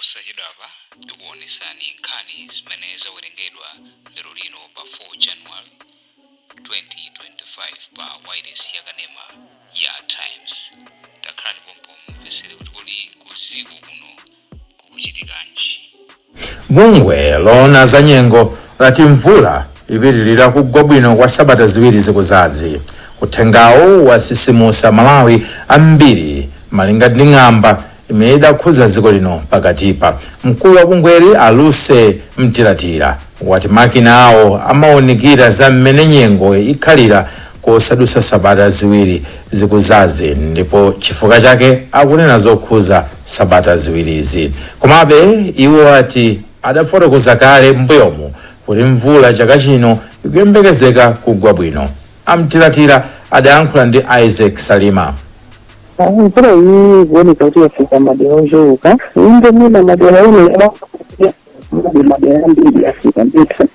Posachedwapa ndikuonesani nkhani zimene zawerengedwa lero lino pa 4 January 2025 pa wireless yakanema ya Times. Takhalani pompo mumvesere kuti kodi kuziko kuno kukuchitikanji. Bungwe loona za nyengo lati mvula ipitirira kugwa bwino kwa sabata 2 zikuzazi. Uthengawo wasisimusa Malawi ambiri malinga ndi ng'amba imene idakhuza dziko lino pakatipa. Mkulu wa bungweli Aluse Mtilatira wati makina awo amaonikira za mmene nyengo ikhalira kosadusa sabata 2 zikuzazi, ndipo chifukwa chake akunena zokhuza sabata 2zi. Komabe iwo ati adafotokoza kale mbuyomu kuti mvula chaka chino ikuyembekezeka kugwa bwino. Amtilatira adayankhula ndi Isaac Salima. Mvula iyi ikuoneka kuti yafika madera ochuluka, inde mwina madera ene madera ambiri yafika ndithu.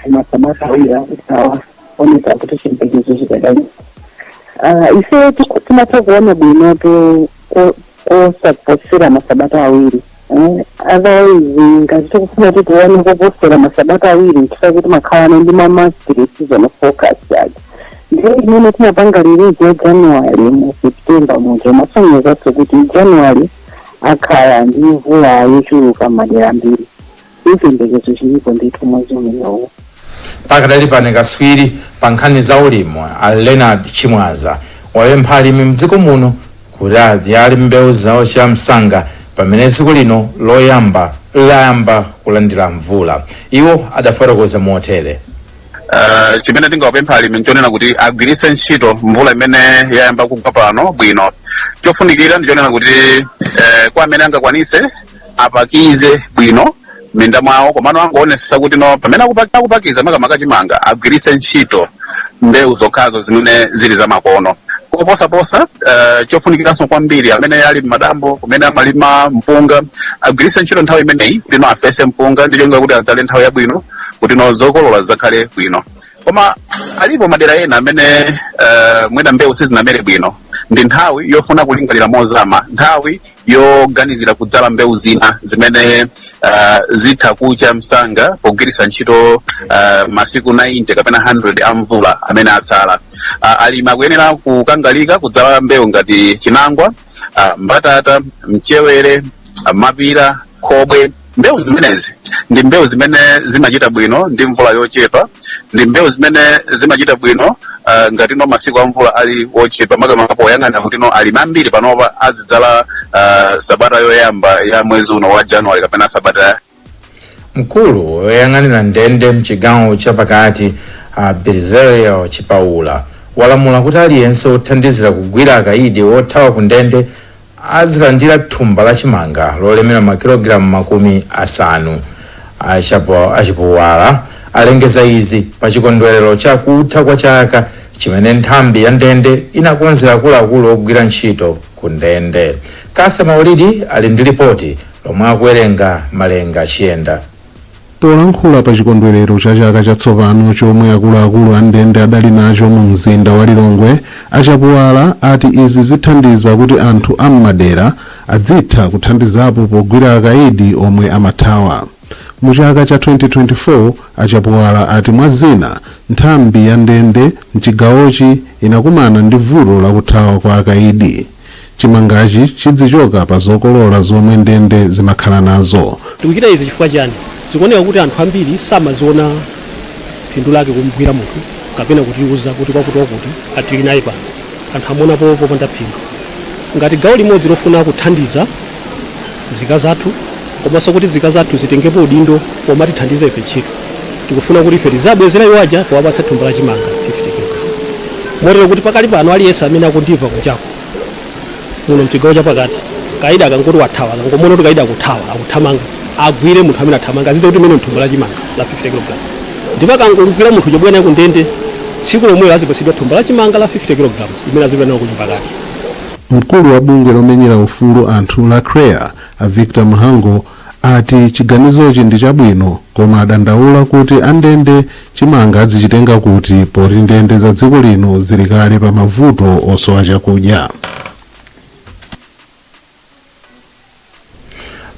Masabata awiri akutawa oneka kuti chiyembekezo chikadali. Ife timatha kuona bwinotu kosaposera masabata awiri, otherwise ngati tikufuna kuti tione koposera masabata awiri chifukwa kuti makhalano ndi ma monthly season forecast ake, ndiye imene tinapanga release ya January mu September muja masonyezanso kuti January akhala ndi mvula yochuluka madera ambiri. Chiyembekezo chilipo ndithu mwezi umenewu. Pakadali pano kaswiri pa nkhani za ulimi a Leonard Chimwaza wapempha alimi mdziko muno kuti adyale mbewu zawo chamsanga pamene dziko lino loyamba layamba kulandira mvula. Iwo adafotokoza motere. Chimene tingawapempha alimi nchonena kuti agwiritse ntchito mvula imene yayamba kugwa pano bwino. Chofunikira ndichonena kuti kwa amene angakwanitse apakize bwino minda mwawo, komano angoonetsetsa kuti no pamene akupakiza makamaka chimanga agwiritse ntchito mbewu zokhazo zimene zili zamakono koposaposa. Chofunikiranso kwambiri, amene ali m'madambo kumene amalima mpunga agwiritse ntchito nthawi imeneyi kuti no afese mpunga ndi cholinga kuti adzale nthawi yabwino kuti no zokolola zizakhale bwino. Koma alipo madera ena amene mwina mbewu sizinamere bwino, ndi nthawi yofuna kulingalira mozama, nthawi yoganizira kudzala mbewu zina zimene zitha kucha msanga pogwiritsa ntchito masiku 90 kapena 100 a mvula amene atsala. Alimi akuyenera kukangalika kudzala mbewu ngati chinangwa, mbatata, mchewere, mapira, khobwe. Mbewu zimenezi ndi mbewu zimene zimachita bwino ndi mvula yochepa, ndi mbewu zimene zimachita bwino ngati no masiku a mvula ali wochepa, makamaka poyang'anira kuti no alimi ambiri panopa azidzala sabata yoyamba ya mwezi uno wa January kapena sabata. Mkulu woyang'anira ndende mchigawo chapakati a Belizario Chipaula walamula kuti aliyense wothandizira kugwira akaidi wothawa ku ndende azilandira thumba la chimanga lolemera makilogalamu 50. Achipuwala alengeza izi pa chikondwerero cha kutha kwa chaka chimene nthambi ya ndende inakonzera akuluakulu ogwira ntchito ku ndende. Kathe Maulidi ali ndi ripoti lomwe akuwerenga Malenga Chiyenda. Polankhula pa chikondwerero cha chaka chatsopano chomwe akuluakulu a ndende adali nacho mu mzinda wa Lilongwe, Achapuwala ati izi zithandiza kuti anthu am'madera adzitha kuthandizapo pogwira akaidi omwe amathawa. Mu chaka cha 2024, Achapuwala ati mwa zina nthambi ya ndende mchigawochi inakumana ndi vuto lakuthawa kwa akaidi. Chimangachi chidzichoka pa zokolola zomwe ndende zimakhala nazo. Tikuchita izi chifukwa chani? Zikuoneka kuti anthu ambiri samaziona phindu lake kumugwira munthu kapena kutiuza kuti kwakuti wakuti atili naye pano. Anthu amaonapo popanda phindu. Ngati gawo limodzi lofuna kuthandiza zika zathu komanso kuti zika zathu zitengepo udindo pomatithandiza ife ntchito, tikufuna kuti ife tizabwezera iwo aja powapatsa thumba la chimanga 50 kg, motero kuti pakali pano aliyense amene akundimva kunjako muno mchigawo chapakati, kaida akangoti wathawa, akangomona kuti kaida akuthawa, akuthamanga, agwire munthu amene athamanga, azite kuti imene thumba la chimanga la 50 kg, ndipo akangogwira munthu chobwera ku ndende tsiku lomwelo azipatsidwa thumba la chimanga la 50 kg imene azipita nayo kunyumba kake. Mkulu wa bungwe lomenyera ufulu anthu la CHREAA a Victor Mhango ati chiganizochi ndi chabwino, koma adandaula kuti andende chimanga adzichitenga kuti poti ndende za dziko lino zili kale pa mavuto osowa chakudya.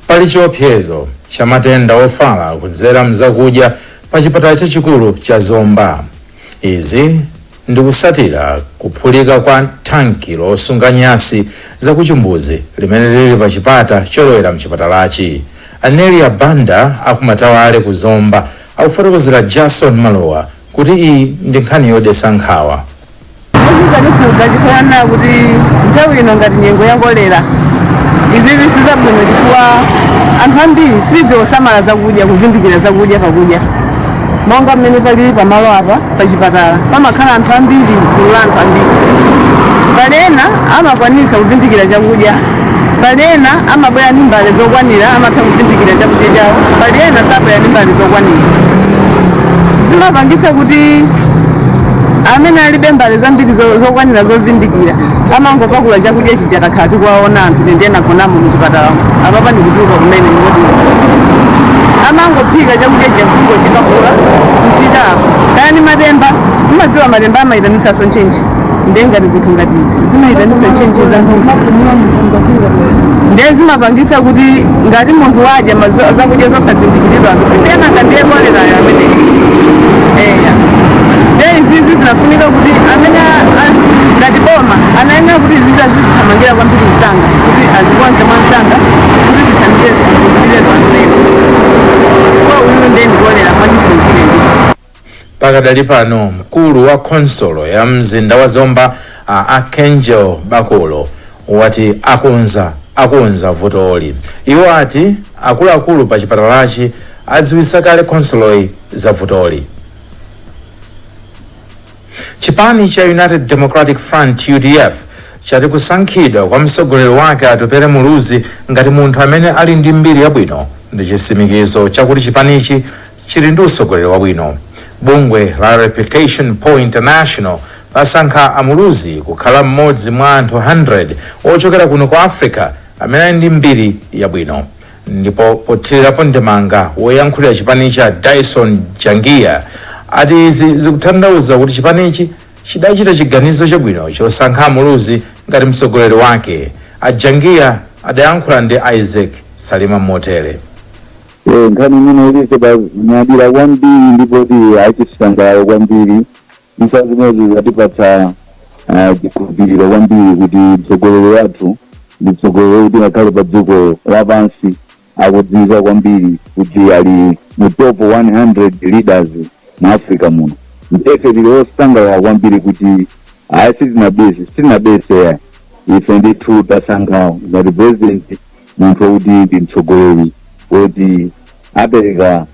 Pali chiopsezo cha matenda ofala kudzera mzakudya pa chipatala chachikulu cha Zomba. Izi ndikusatira kuphulika kwa thanki losunga nyasi zakuchimbuzi limene lili pa chipata cholowera mchipatalachi. Anelia Banda akumatawale ku Zomba akufotokozera Jason Malowa kuti iyi ndi nkhani yodetsa nkhawa. Ezizanikuza chikuona kuti nthawi ino ngati nyengo ya kolera, izizi sizabwino chifukwa anthu ambiri sizosamala zakudya, kuzindikira zakudya pakudya. Monga mmene palili pamalo apa pachipatala, pamakhala anthu ambiri, gulu la anthu ambiri. Pali ena amakwanitsa kuzindikira chakudya, pali ena amabwera ndi mbale zokwanira, amatha kuzindikira chakudya chawo, pali ena sabwera ndi mbale zokwanira. Zimapangitsa kuti amene alibe mbale zambiri zokwanira zozindikira amangopakula chakudya chija. Takhala tikuwaona anthu tendiyena gonamo muchipatalamo. Apapa ndikutuluka kumene ndikuti amangophika chakudya chija, kungochipakula mchita apo. Kaya ni matemba, umadziwa matemba amayitanitsanso ntchentche. Ndiye ngati zinthu ngati izi zimayitanitsa ntchentche zambiri, ndiye zimapangitsa kuti ngati munthu wadya zakudya zosazindikiridwa, sindiyenanga ndiye kolerayo ameneyi. Eya, ndiye izizi zinafunika kuti amene ngati boma anayenera kuti izizi azithamangira kwambiri msanga, kuti azikonze mwansanga, kuti zithandize zikuzirezo anthu ena. Kwa uyu ndiye ndikolera mwachidziwikire ndi Pakadali pano, mkulu wa khonsolo ya mzinda wa Zomba, Archangel Bakulo, wati akonza vutoli. Iwo ati akuluakulu pa chipatalachi adziwitsa kale khonsoloyi za vutoli. Chipani cha United Democratic Front, UDF, chati kusankhidwa kwa mtsogoleri wake Atupele Muluzi ngati munthu amene ali ndi mbiri yabwino ndi chitsimikizo chakuti chipanichi chili ndi utsogoleri wabwino. Bungwe la Reputation Poll International lasankha Amuluzi kukhala mmodzi mwa anthu 100 ochokera kuno ku Africa amene ali ndi mbiri yabwino. Ndipo pothirirapo ndemanga, woyankhulira chipani cha Dyson Jangiya ati izi zikutanthauza kuti chipanichi chidachita chiganizo chabwino chosankha Amuluzi ngati mtsogoleri wake. Ajangiya adayankhula ndi Isaac Salima motere. Nkhani imene ilise nyadira kwambiri ndipo ti achisangalalo kwambiri. Isa zimezi zatipatsa chikhulupiriro kwambiri kuti mtsogoleri wathu ndi mtsogoleri kuti ngakhale pa dziko lapansi akudziwika kwambiri kuti ali mu top 100 leaders mu Africa muno. Ndefe tili osangalala kwambiri kuti ayi, sitinabese ya ife ndithu tasankha ngati president munthu wokuti ndi mtsogoleri woti apereka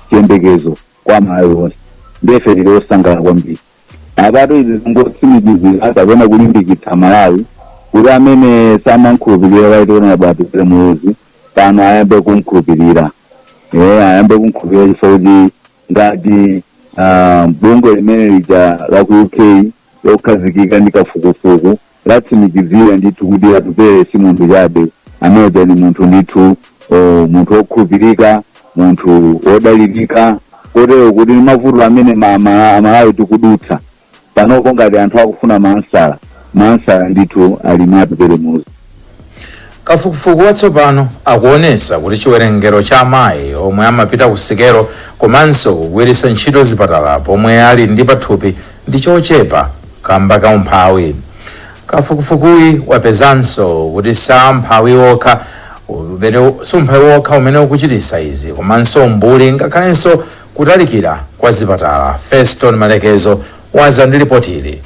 chiyembekezo kwa Malawi onse. Ndefe tili osangalala kwambiri. Apatu izi zingotsimikizira kapena kulimbikitsa Malawi kuti amene samankhulupirira kaitiona Atupele Muluzi pano ayambe kumkhulupirira, ayambe kumkhulupirira, chifukwa kuti ngati bungwe limene lija la ku UK lokhazikika ndi kafukufuku latsimikizira ndithu kuti Atupele si munthu chabe, ameneja ni munthu ndithu, munthu wokhulupirika, munthu wodalirika, kotero kuti mavuto amene Amalawi tikudutsa panopo, ngati anthu akufuna maansala, maansala ndithu ali mwa Atupele Muluzi. Kafukufuku watsopano akuonesa kuti chiwerengero cha amayi omwe amapita ku sikelo komanso kugwiritsa ntchito zipatala pomwe ali ndi pathupi ndi chochepa kamba ka umphawi. Kafukufukuyi wapezanso kuti samphawi okha umene sumphawi wokha umene ukuchitisa izi, komanso umbuli ngakhalenso kutalikira kwa zipatala. Feston Malekezo waza ndi ripoti.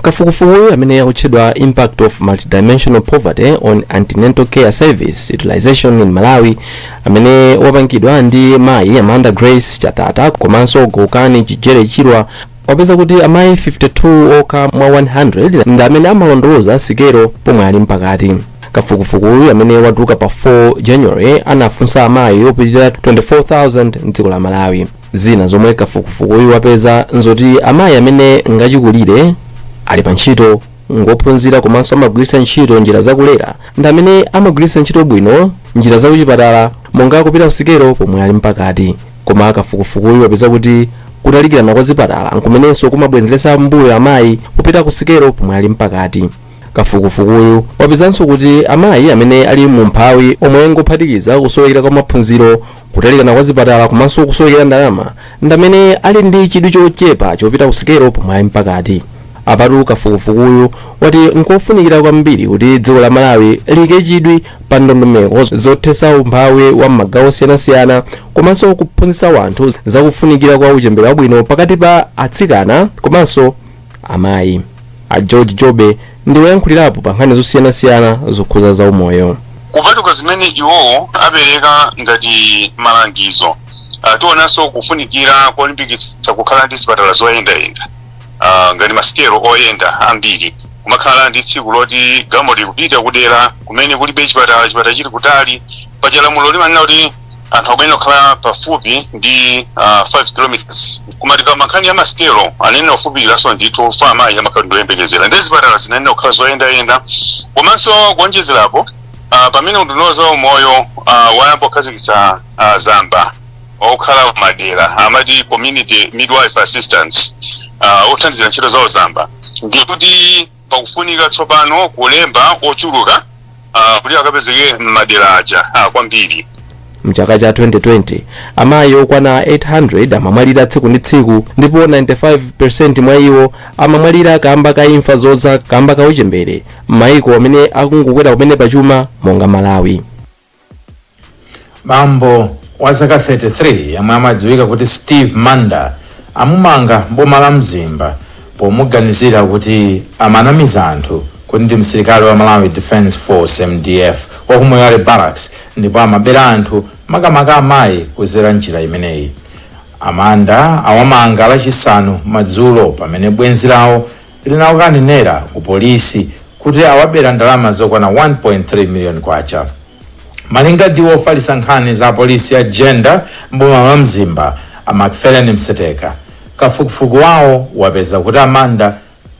Kafukufukuyu amene akutchedwa Impact of Multidimensional Poverty on Antenatal Care Service Utilization in Malawi, amene wapangidwa ndi mayi Amanda Grace Chatata komanso Gokani Chijere Chirwa, wapeza kuti amayi 52 okha mwa 100 ndi amene amalondoloza sikelo pomwe ali mpakati. Kafukufukuyu amene watuluka pa 4 January anafunsa amayi opitirira 24,000 mdziko la Malawi. Zina zomwe kafukufukuyu wapeza nzoti amayi amene ngachikulire, ali pa ntchito, ngophunzira komanso amagwiritsa ntchito njira zakulera ndi amene amagwiritsa ntchito bwino njira zakuchipatala, monga kupita kusikelo pomwe ali mpakati. Koma kafukufukuyu wapeza kuti kutalikirana kwa zipatala nkumenenso kumabwezeretsa mbuyo amayi kupita kusikelo pomwe ali mpakati. Kafukufukuyu wapezanso kuti amayi amene ali mu umphawi, omwe ngophatikiza kusowekera kwa maphunziro, kutalikana kwa zipatala komanso kusowekera ndalama, ndi amene ali ndi chidwi chochepa chopita kusikelo pomwe ali mpakati. Apatu kafukufukuyu wati nkofunikira kwambiri kuti dziko la Malawi liyike chidwi pa ndondomeko zothetsa umphawi wa m'magawo osiyanasiyana komanso kuphunzitsa wanthu zakufunikira kwa uchembere wabwino pakati pa atsikana komanso amayi. A George Jobe ndi woyankhulirapo pa nkhani zosiyanasiyana zokhuza zaumoyo. Kupatuka zimene iwowo apereka ngati malangizo, tionanso kufunikira kolimbikitsa kukhala ndi zipatala zoyendayenda, ngati masikelo oyenda ambiri, kumakhala ndi tsiku loti galimoto ikupita kudera kumene kulibe chipatala, chipatala chili kutali. Paja lamulo limanena kuti anthu akuyenera kukhala pafupi ndi 5 kilometers, koma tikamba nkhani ya masikelo anenera kufupikiranso ndithu fa amayi amakhala ndioyembekezera, ndi zipatala zinanena kukhala zoyendayenda. Komanso kuonjezerapo, pamene unduna za umoyo wayamba kukhazikitsa zamba okhala madera, amati community midwife assistants, othandizira ntchito zawo zamba, ndikuti pakufunika tsopano kulemba ochuluka kuti akapezeke m'madera aja kwambiri. Mchaka cha 2020 amayi okwana 800 amamwalira tsiku ndi tsiku, ndipo 95% mwa iwo amamwalira kamba ka imfa zodza kamba ka uchembere m'mayiko amene akungokwera kumene pachuma monga Malawi. Bambo wa zaka 33 yemwe amadziwika kuti Steve Manda amumanga mboma la Mzimba pomuganizira kuti amanamiza anthu kuti ndi msilikali wa Malawi Defence Force, MDF, wa ku Moyale Barracks, ndipo amabera anthu, makamaka amayi, kuzera njira imeneyi. Amanda awamanga Lachisanu madzulo pamene bwenzi lawo linawakanenera ku polisi kuti awabera ndalama zokwana 1.3 million kwacha. Malinga ndi wofalitsa nkhani za polisi ya Jenda mboma la Mzimba, a Macfarlane Mseteka, kafukufuku wawo wapeza kuti Amanda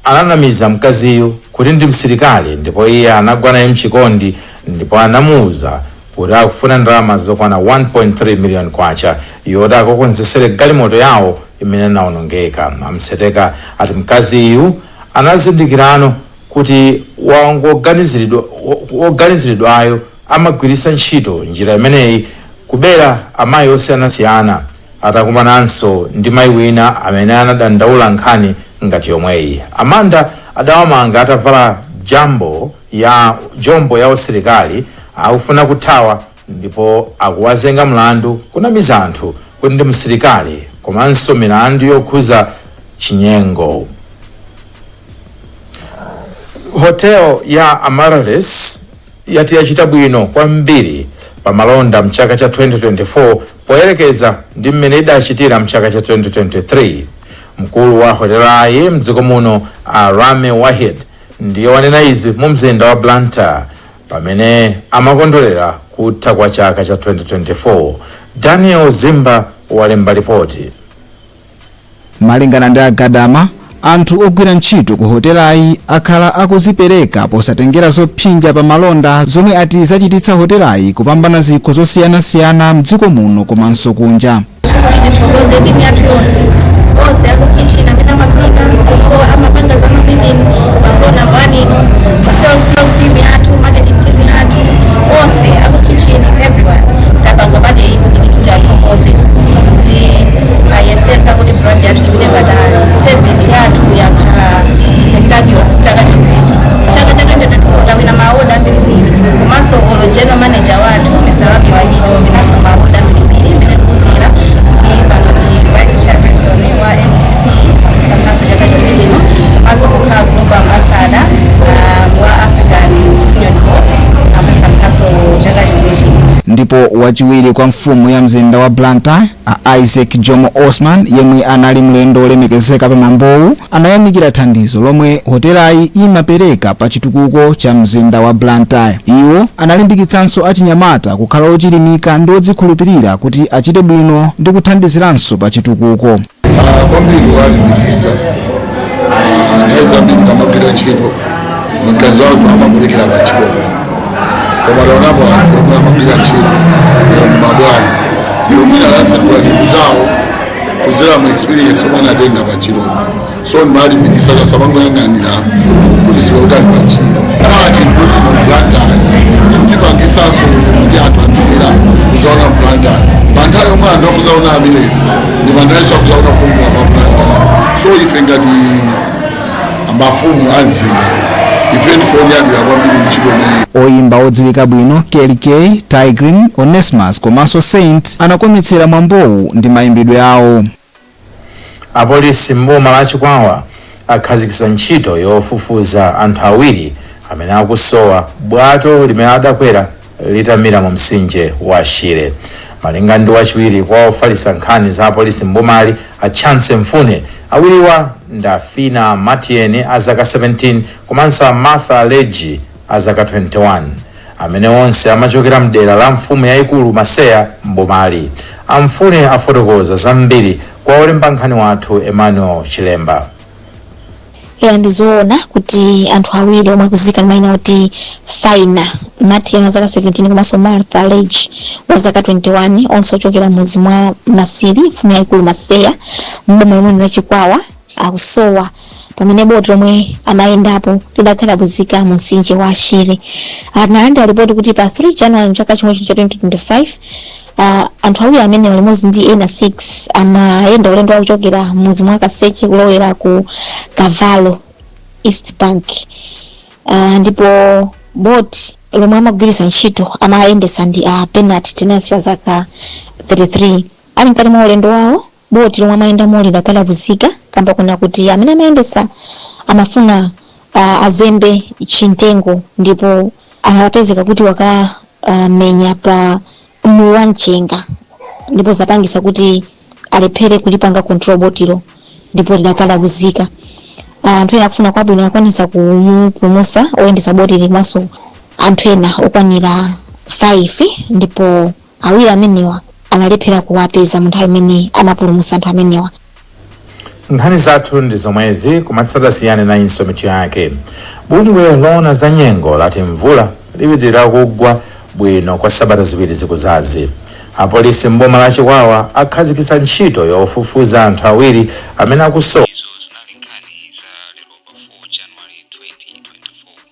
ananamiza mkaziyu kuti ndi msilikali, ndipo iye anagwa naye mchikondi ndipo anamuwuza kuti akufuna ndalama zokwana 1.3 million kwacha yoti akakonzesere galimoto yawo imene inawonongeka. Amseteka ati mkaziyu anazindikirano kuti woganiziridwayo amagwiritsa ntchito njira imeneyi kubera amayi osiyanasiyana, atakumananso ndi mayi wina amene anadandaula nkhani ngati yomweyi. Amanda adawamanga atavala jambo ya jombo ya usilikali akufuna kuthawa, ndipo akuwazenga mlandu kunamiza anthu kuti ndi msilikali komanso milandu yokhuza chinyengo. Hotel ya Amaryllis yati yachita bwino kwambiri pamalonda mchaka cha 2024 poyerekeza ndi mmene idachitira mchaka cha 2023. Mkulu wa hotelayi mdziko muno, a Rami Wahid, ndiye wanena izi mu mzinda wa Blantyre pamene amakondwerera kutha kwa chaka cha 2024. Daniel Zimba walemba ripoti. Malingana ndi Agadama, anthu ogwira ntchito ku hotelayi akhala akuzipereka posatengera zopsinja pa malonda, zomwe ati zachititsa hotelayi kupambana zikho zosiyanasiyana mdziko muno komanso kunja. Tithokoze timu yathu yonse, onse aku kitchen amene amaphika, ko amapanga za marketing pa floor number 1 ino, pa sales team yathu, marketing team yathu, onse aku kitchen, everyone. Tapanga party iyi kuti tithokoze kuti ayesesa kuti brand yathu ipite patali. Service yathu yakhala spectacular chaka chonsechi. Chaka cha 2024 tawina ma award ambirimbiri, komanso olo general manager wathu, Mr. Rami Wahid, wawinanso ma award ambirimbiri imene tikuzira kuti pano ndi vice chairperson wa MTC, sankaso chaka chomwe chino, komanso kukhala global ambassador wa African Union Board, amasankaso chaka chomwe chino. Ndipo wachiwiri kwa mfumu ya mzinda wa Blantyre, a Isaac Jomo Osman, yemwe anali mlendo olemekezeka pa mwambowu, anayamikira thandizo lomwe hotelayi imapereka pa chitukuko cha mzinda wa Blantyre. Iwo analimbikitsanso achinyamata kukhala ochilimika ndi odzikhulupirira kuti achite bwino ndi kuthandiziranso pa chitukuko. Kwambiri walimbikisa. Nthawi zambiri tikamagwira ntchito, magazi athu amakulekera pa ntchito pano, koma taonapo anthu omwe amagwira ntchito lero ndi mabwana, lero mwina anatsegula chinthu chawo kuzera mu experience omwe anatenga pa ntchitopo. So ndimalimbikisa tasamangoyang'anira Akuphunzitsidwa kuti ali pa ntchito. Khala chinthu kuti Blantyre chikuchipangisanso kuti anthu azibwera kuzaona Blantyre. Pa nthawi yomwe anthu akuzaona Amiresi ndi pa nthawi akuzaona kukongola kwa Blantyre. So ife ngati mafumu a mzinda, ife ndife onyadira kwambiri ndi ntchito imeneyi. Oyimba odziwika bwino Kelly K, Tigrin, Onesimus komanso Saint anakometsera mwambowu ndi mayimbidwe awo. Apolisi mboma la Chikwawa akhazikitsa ntchito yofufuza anthu awiri amene akusowa bwato limene adakwera litamira mu mtsinje wa Shire. Malinga ndi wachiwiri kwa ofalitsa nkhani za apolisi mbomali, a Chance Mfune, awiriwa ndi Afina Matieni a zaka 17 komanso a Martha Leji a zaka 21, amene onse amachokera mdera la mfumu yayikulu Maseya mbomali. Amfune afotokoza zambiri kwa olemba nkhani wathu Emmanuel Chilemba. Era ndizoona kuti anthu awiri omwe akudziwika ndi mayina oti Faina Martin wa zaka 17 komanso Martha Lage wa zaka 21, onse ochokera mudzi mwa Masiri, mfumu yayikulu Maseya, mboma lomwe la Chikwawa, akusowa pamene boti lomwe amayendapo lidakhalabuzika mu mtsinje wa Shire. Analandira ripoti kuti pa 3 January mchaka chomwe chino cha 2025, anthu awiri amene limodzi ndi ena 6 amayenda ulendo wakuchokera mudzi mwa Kaseche kulowera ku Kavalo East Bank, ndipo boti lomwe amagwiritsa ntchito amayendesa ndi a Penat Tenasi wa zaka 33. Ali mkati mwa ulendo wawo, boti lomwe amayendamo lidakhalabuzika kamba kuna kuti amene amayendesa amafuna azembe chintengo, ndipo anapezeka kuti wakamenya pa mulu wa mchenga, ndipo zapangisa kuti alephere kulipanga control botilo ndipo lidakalabuzika. Anthu ena akufuna kwabwino akwanisa kumupulumutsa oyendesa botili komanso anthu ena okwanira 5, ndipo awiri amenewa analephera kuwapeza mu nthawi imene amapulumutsa anthu amenewa. Nkhani zathu ndi zomwezi, kumatsata nayinso mitu yake. Bungwe loona za nyengo lati mvula lipitirira kugwa bwino kwa sabata 2 zikuzazi. Apolisi mboma la Chikwawa akhazikitsa ntchito yofufuza anthu awiri amene akusowa. Izo zinali nkhani za lero pa 4 January 2024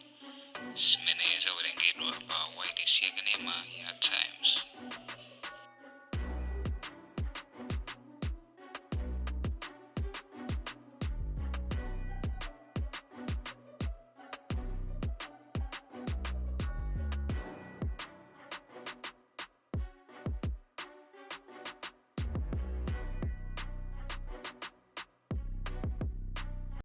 zimene zawerengedwa pa wailesi yakanema ya Times.